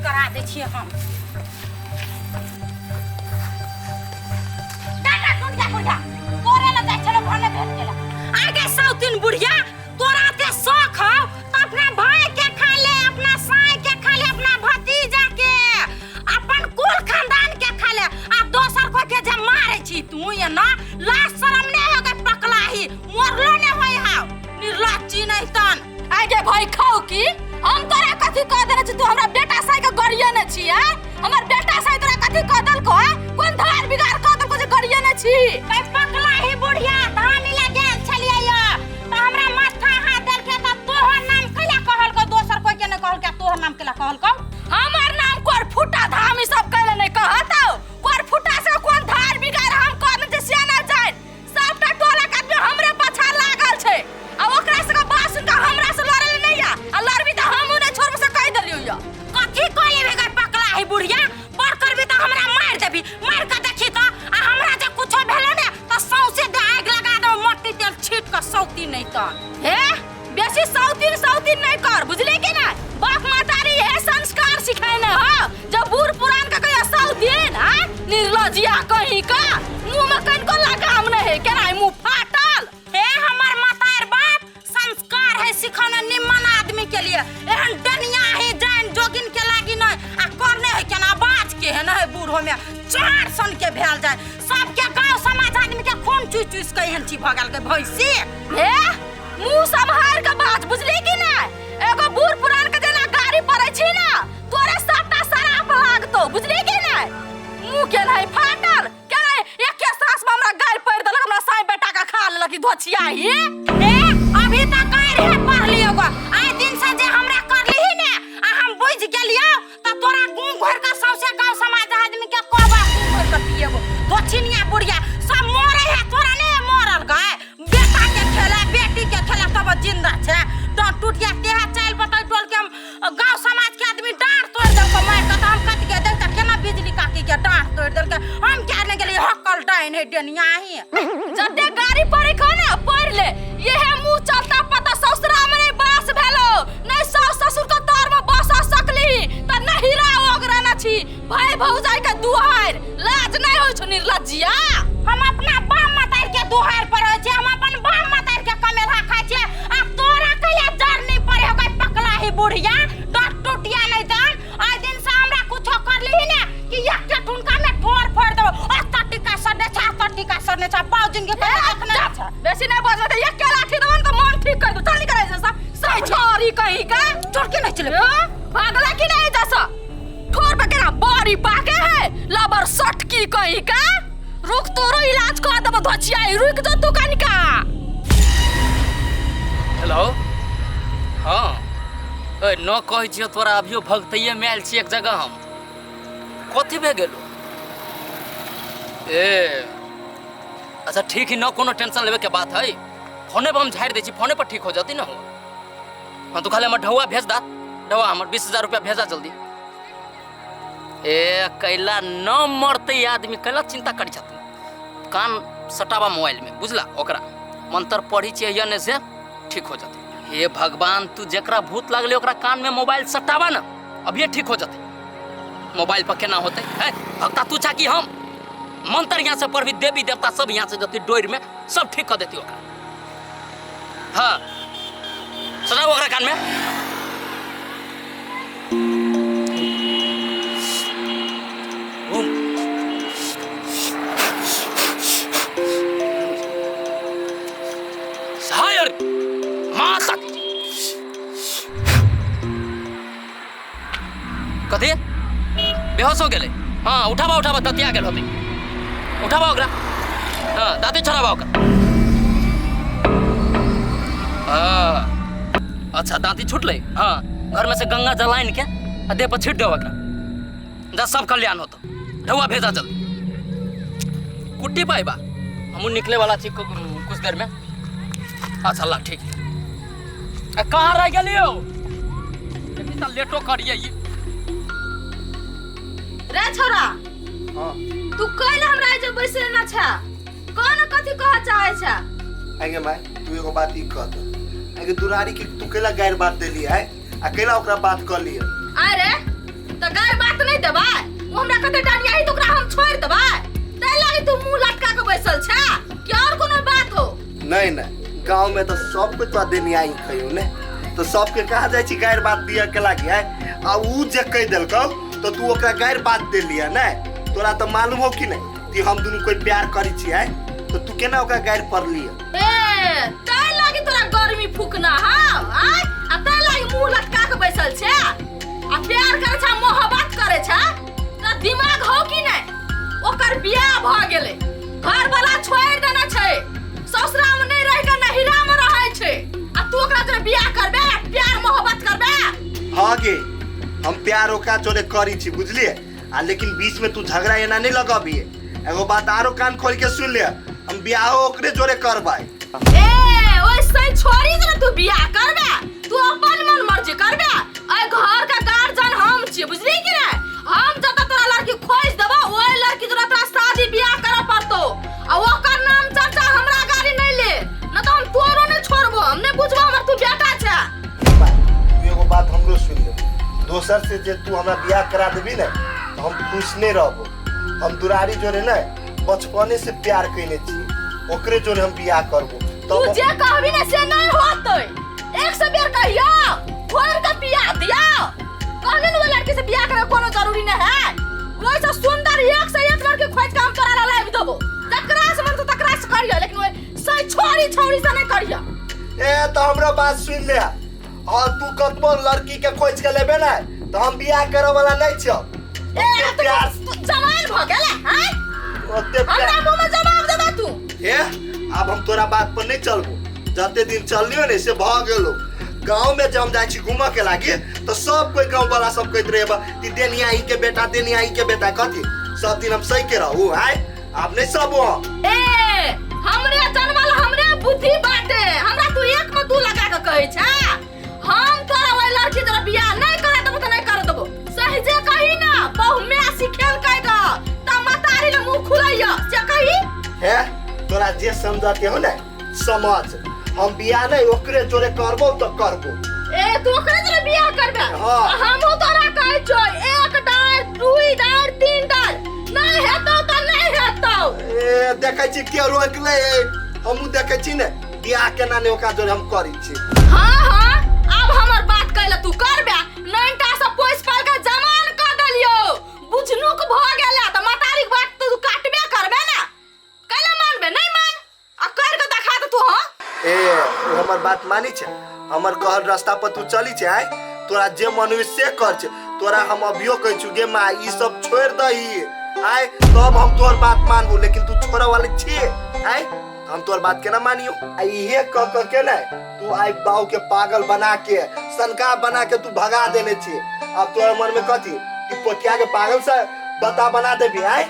करा दै छियै हम। डाटा टूट बुढ़िया, तोरे लग जाइ छलो भने भेट गेला। आगे सौतीन बुढ़िया, तोरा ते शौक हौ त अपना भाई के खा ले, अपना साई के खा ले, अपना भतीजा के, अपन कुल खानदान के खा ले, आ दोसर को के जे मारे छी तू ये ना लाज शरम नहीं हो गए पकलाही मरलो नहीं होई हाउ निर्लज्जी नहीं तन। आगे भाई खाओ की हम तोरा कथी कह देने छी? तू हमरा बेटा साई के गरिए ने छी हैं? हमर बेटा साई तोरा कथी कह देलको हैं? कोन धार बिगाड़ कह देलको जे गरिए ने छी? कई पकलाही बुढ़िया धानी ले गेल छलियै य त हमरा माथा हाथ देलके त तोहर नाम कैला कहलको, दोसर कोई के नहीं कहलके, तोहर नाम कैला कहलको? हमर नाम कोर फुटा धाम ई सब कैले नहीं कहतौ। कोर फुटा से कोन धार बिगाड़ हम कह देने छी से ना जान। सबटा टोला के आदमी हमरे पाछा लागल छै आ ओकरा सबके बात सुन के हमरा से लड़े ले नहीं आ, आ लड़बी त हमहूँ नहीं छोड़बो से कह देलियौ य। कथी कह लेबे गई पकलाही बुढ़िया? बड़ करबी त हमरा मार देबी, मार के देखी त, आ हमरा जे कुछो भेलो ने त सौंसे दे आगि लगा देबो, मट्टी तेल छीट के सौती नहीं त। हे बेसी सौतीन सौतीन नहीं कर, बुझली कि नहीं? बाप मातारी हे संस्कार सिखाए न हो जब बूढ़ पुरान के कहिया सौतीन। हाँ निर्लजिया कहीं का मुंह में कनको लगाम नहीं है, केना मुंह फाटल। हे हमर मातार बाप संस्कार है सिखाना निम्न आदमी के लिए, एहन डनिया है जान जोगिन के लागी नहीं आ करने है केना बाज के है नहीं बूढ़ो में चार सन के भेल जाए सबके गांव समाज आदमी के खून चूस चूस के एहन छी भगल के भैंसी। हे मुंह सम्हार के बाज, बुझली कि नहीं? एगो बूढ़ पुरान के जेना गाड़ी पड़े छी ना तोरे सबटा शराब लागतो, बुझली कि नहीं? मुंह के नहीं फाटल के नहीं एके सास में हमरा गाड़ पड़ देलक, हमरा साई बेटा का खा लेलक ई धोछिया ही। ए अभी तक गाड़ है पढ़ लियो गो, आइ दिन से जे हमरा कर लिही ने आ हम बुझ गेलियो त तोरा गुं घोर के सौंसे गांव समाज आदमी के कहबा गुं घोर के पिएबो। धोछिनिया बुढ़िया सब मरे है, तोरा नहीं मरल गाय, बेटा के खेला बेटी के खेला तब जिंदा छे। तो टूटिया तेहा चाल बतै टोल के हम गांव समाज के आदमी डांट तोड़ देलको मार के, त हम कत के देख त केना बिजली काकी के डांट तोड़ देलके, हम क्या ने गेलियै हकल डाइन है डेनिया ही। जते गाड़ी पड़े खो ना पढ़ ले, येहे मुंह चलता पता ससुरा में नहीं बास भेलो, नहीं सास ससुर के तर में बसा सकली त नहिरा ओगरा न छी भाई भौजाई के दुहार लाज नहीं होय छौ निर्लज्जिया। हम अपना बाप मतार के दुहार पर होय छै, हम अपन बाप मतार के कमेलहा खाय छै, आ तोरा कहिया जर नहीं पड़े हो गई पकला ही बुढ़िया डट टूटिया नहीं दान। आइ दिन से हमरा कुछो कर लिही ने कि एक ठुनका में ठोर फोड़ देबो, अस्ता टीका सने छा अस्ता टीका सने छा बाऊ जिनके पे रखने छा। बेसी नहीं बजबे त एक लाठी देबो न त मन ठीक कर दू, चल निकल जैसा सही छोरी कहीं का छोड़ के नहीं चले भागला कि नहीं जैसा ठोर पे केना बड़ी पाके है लबर सटकी कहीं का। रुक तोरो इलाज कर देबो धोचिया, रुक जो तू कनिका। हेलो हाँ ए न कहै छियौ तोरा अभियो भगतैये में आयल छी एक जगह हम, कथी भए गेलो? ए अच्छा ठीक है, न कोनो टेंशन लेवे के बात है, फोने पर हम झाड़ि दै छी, फोने पर ठीक हो जती न हो। हाँ तू खाली हमर ढौआ भेज दा, ढौआ हमर 20,000 रुपया भेजा जल्दी। ए कैला न मरते आदमी कैला चिंता करी छथिन, कान सटावा मोबाइल में बुझला, ओकरा मंत्र पढ़ी छियै या ने से ठीक हो जते। हे भगवान तू जकरा भूत लागले ओकरा कान में मोबाइल सटावा ना, अभिये ठीक हो जते। मोबाइल पर केना होते है भक्ता तू चा कि हम मंत्र यहाँ से पढ़बी, देवी देवता सब यहाँ से जते डोर में सब ठीक कर देती ओकरा। हाँ सटाओ ओकरा कान में। ओम सहायर माता की कथी बेहोश हो गेलै? हाँ उठाबा उठाबा, ततिया गेल होतै, उठाबा ओकरा। हाँ दाँती छोड़ाबा ओकरा। हाँ अच्छा दाँती छूटलै। हाँ घर में से गंगा जल आनि के आ देह पर छीट दो ओकरा, जा सब कल्याण होतो। ढौआ भेजा जल्दी, कुट्टी पाइबा, हमहूँ निकले वाला छी कुछ देर में। अच्छा ला ठीक है। आ कहाँ रह गेलियो? इतना लेटो करिए ई। रे छोरा हाँ तू कैल हमरा जे बैसे ना छा, कोन कथी कह चाहे छा? आगे my तू एगो बात ई कह दे, आगे दुरारी के तू केला गैर बात देली है आ केला ओकरा बात कर लिया? अरे त ओ हमरा कहतै डनियाही तऽ ओकरा हम छोड़ि देबै ताहि लागी तू मुंह लटका के बैसल छै कि और कोनो बात हो नहीं नहीं गांव में तो सबके तो देनियाई खइयो ने तो सबके कहा जाइ छी गारि बात दिया के लागी है आ ऊ जे कहि देलकौ तो तू ओकरा गारि बात दे लिया ने तोरा तो मालूम हो कि नहीं कि हम दुनू कोई प्यार करी छी है तो तू केना ओकरा गारि पड़ लिया ए ताहि लागी तोरा गर्मी फूकना हौ आय आ ताहि लागी मुंह लटका के बैसल छै आ प्यार करे छै मोहब्बत करे छै तोरा दिमाग हौ कि नहि ओकर बियाह भऽ गेलै घर वाला छोड़ि देने छै ससुरा में नहीं रह के नहिरा में रहै छै आ तू ओकरा जोरे बियाह करबे प्यार मोहब्बत करबे हाँ गे हम प्यार ओकरा जोरे करी छी बुझलिए आ लेकिन बीच में तू झगड़ा एना नहीं लगबिए एगो बात आरो कान खोल के सुन ले हम बियाहो ओकरे जोरे करबै ए ओइसे छोड़ी जे तू बियाह करबे तू अपन मन मर्जी करबे ए घर का गार्जियन हम छी बुझली कि नै हम जब तोरा लड़की खोज देबो ओइ लड़की तोरा तोरा शादी बियाह करे पड़तो आ ओकर नाम चर्चा हमरा गाड़ी नहीं ले न तो हम तोरो नहीं छोड़बो हम नहीं बुझबो हमर तू बेटा छे तू एगो बात हमरो सुन ले दोसर से जे तू हमरा बियाह करा देबी ने तो हम खुश नहीं रहबो हम दुरारी जोरे ने बचपने से प्यार कइने छी ओकरे जोरे हम बियाह करबो तू जे कहबी ने से नहीं होतै एक सौ बेर कहियो घोर के पिया दिया कहने ने वो लड़की से बियाह करे कोनो जरूरी नहीं है वैसे सुंदर एक से एक लड़की खोज के हम तोरा ला लाइब देबो तकरा से मन तो तकरा से करियो लेकिन ओइ सही छोरी छोरी से नहीं करियो ए तो हमरा बात सुन ले और तू कतबो लड़की के खोज के लेबे ना तो हम बियाह करे वाला नहीं छियो ए तू प्यार तू जवान भ गेला हैं ओते हमरा प्यार मुंह में जवाब देबा तू ए अब हम तोरा बात पर नहीं चलबो जते दिन चललियो ने से भ गेलो गांव में जब हम जाइ छी घूमऽ के लागी तो सब कोई गांव वाला सब कहैत रहे बा कि देनियाई के बेटा देनियाई के बेटा कथी सब दिन हम सही के रहू आय आब नहीं सब हो ए हमरे जनमल हमरे बुद्धि बाटे हमरा तू एक में दू लगा के कहै छे हम तोरा ओइ लड़की तोरा बियाह नहीं करे देबो त नहीं करे देबो सही जे कही ना बहु में सिखेल कह ग त मतारी ले मुंह खुलैया से कही हे तोरा जे समझ के हो ने समझ हम बियाह नहीं ओकरे जोरे करबो तो करबो ए तू ओकरे जोरे बियाह करबे हाँ। हमहू तोरा कहै छौ एक डार दुई डार तीन डार नहीं हेतौ त नहीं हेतौ ए देखै छी के रोकले हमहू देखै छी ने बियाह केना ने ओकरा जोरे हम करै छी हाँ हाँ अब हमर बात कहले तू करबे नैनटा से पोस पाल के जमान कर देलियो बुझनुक भ गेला त मतारीक बात तू काटबे करबे ना कैला मानबे नहीं मान आ कर के देखा दे तू हाँ ए तू हमर बात मानी छे हमर कहल रास्ता पर तू चली छे आय तोरा जे मन होइ से कर छे तोरा हम अभियो कहै छु गे माँ ई सब छोड़ दही आय तब हम तोहर बात मानबो लेकिन तू छोड़े वाले छिए आय हम तोहर बात केना मानियो आ इहे कह कह के ने तू आइ बाऊ के पागल बना के सनका बना के तू भगा देने छी अब तोहर मन में कथी कि पोठिया के पागल से बता बना देबी आय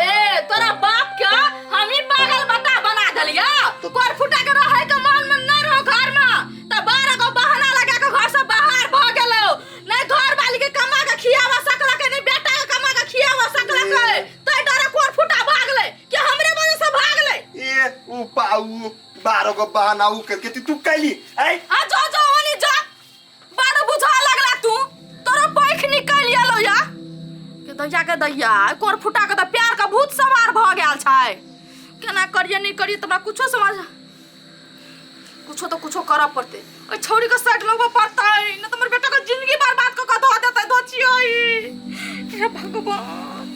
ए तोरा बाप के हम ही पागल बता बना देलिया कोर फुटा के रहे के मन में नहीं रहो घर में त 12 गो बहाना लगा के घर से बाहर भ गेलो नहीं घर वाली के कमा के खियावा सकला के नहीं बेटा के कमा के खियावा सकला के त डरे कोर फुटा भागले कि हमरे वजह से भागले ए ऊ पाऊ 12 गो बहाना ऊ करके तू कैली आय आ जो जो ओनी जा बड़ बुझा लगला तू तोरा पैख निकल गेलो या के दैया के दैया कोर फुटा के त प्यार के भूत सवार भ गेल छै केना करिए नहीं करिए त हमरा कुछो समझ कुछो तो कुछो करऽ पड़तै ओहि छौड़ी के साइड लगबऽ पड़तै न त हमर बेटा के जिंदगी बर्बाद कऽ के धऽ देतै धोचियै हे भगवान